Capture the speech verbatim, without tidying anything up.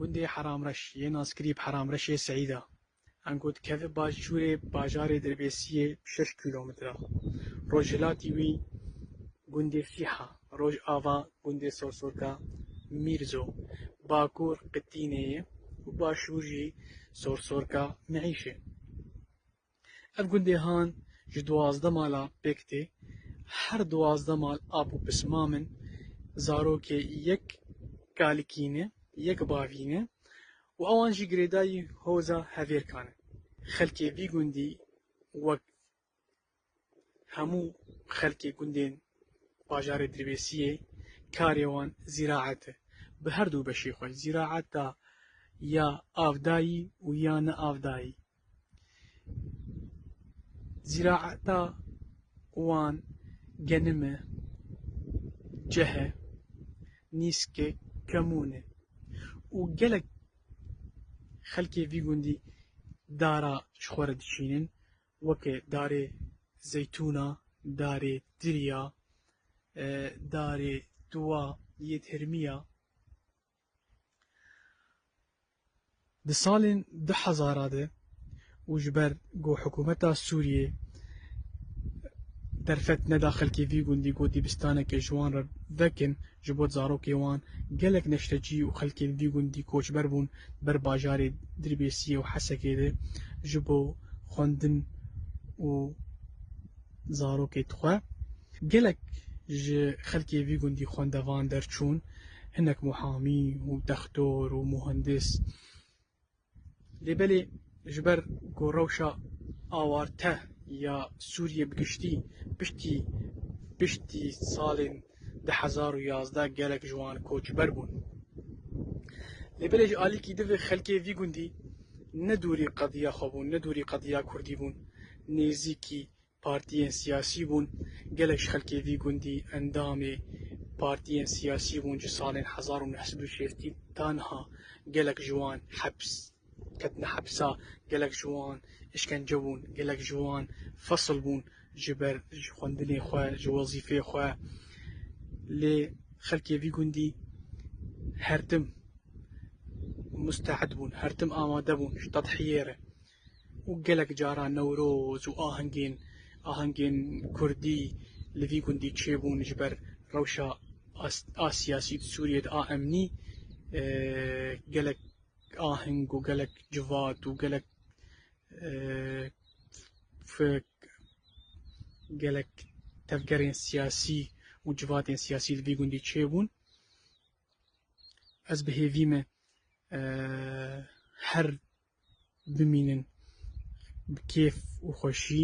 Gundê Heramreş yê naskirî bi Heramreşê Seîda. Ango dikeve başûrê bajarê Dirbêsiyê bi şeş kîlometre. Rojhilatî wî gundê Fîha, rojava gundê Sorsorka Mîrzo, bakur Qitînê ye û başûr jî Sorsorka Meîşê. Ev gundê han ji duwazdeh mala pêk tê. Her duwazdeh mal ap û pismam in. Zarokê yek kalikî ne, yek bavî ne û ewan jî girêdayî hoza Hevêrkan in. Xelkê vî gundî wek hemû xelkê gundên bajarê Dirbêsiyê karê wan zîraet e. Bi her du beşê xwe, zîraeta ya avdayî û ya ne avdayî. Zîraeta wan genim e, ceh e, nîsk e, kemûn e û gelek xelkê vî gundî dara ji xwe re dişînin, weke darê zeytûna, darê tiriya, e, darê duwa yê termiya. Di salên du hezara de û ji ber ku hikûmeta Sûriyê derfet neda xelkê vî gundî, got dîbistaneke ji wan re vekin ji bo zarokê wan, gelek neştecî û xelkên vî gundî koçber bûn ber bajarê Dirbêsiyê û Hesekê de ji bo xwendin û zarokê xwe. Gelek ji xelkê vî gundî xwendevan derçûn, hinek muhamî û dextor û muhendis. Lê belê ji ber ku rewşa awarte ya Sûriyê bi giştî piştî, piştî salên du hezar û yazdeh gelek ji wan koçber bûn. Lê belê ji alîkî di ve xelkê vî gundî ne dûrî qediya xwe bûn, ne dûrî qediya kurdî bûn, nêzîkî partiyên siyasî bûn. Gelek ji xelkê vî gundî endamê partiyên siyasî bûn. Ji salên hezar û neh sed û şêstî ta niha gelek ji wan heps ketine hepsa, gelek ji wan îşkence bûn, gelek ji wan fesil bûn ji ber ji xwendinê xwe, ji wezîfê xwe. Lê xelkê vî gundî her tim musteed bûn, her tim amade bûn ji tedhiyê re. Û gelek cara Newroz û ahengên, ahengên kurdî li vî gundî çêbûn ji ber rewşa as-, a siyasî di Sûriyê de, a emnî, e, gelek aheng û gelek civat û gelek, e, fik, gelek tevgerên siyasî û civatên siyasî li vî gundî çêbûn. Ez bi hêvî me, e, her bimînin bi kêf û xweşî.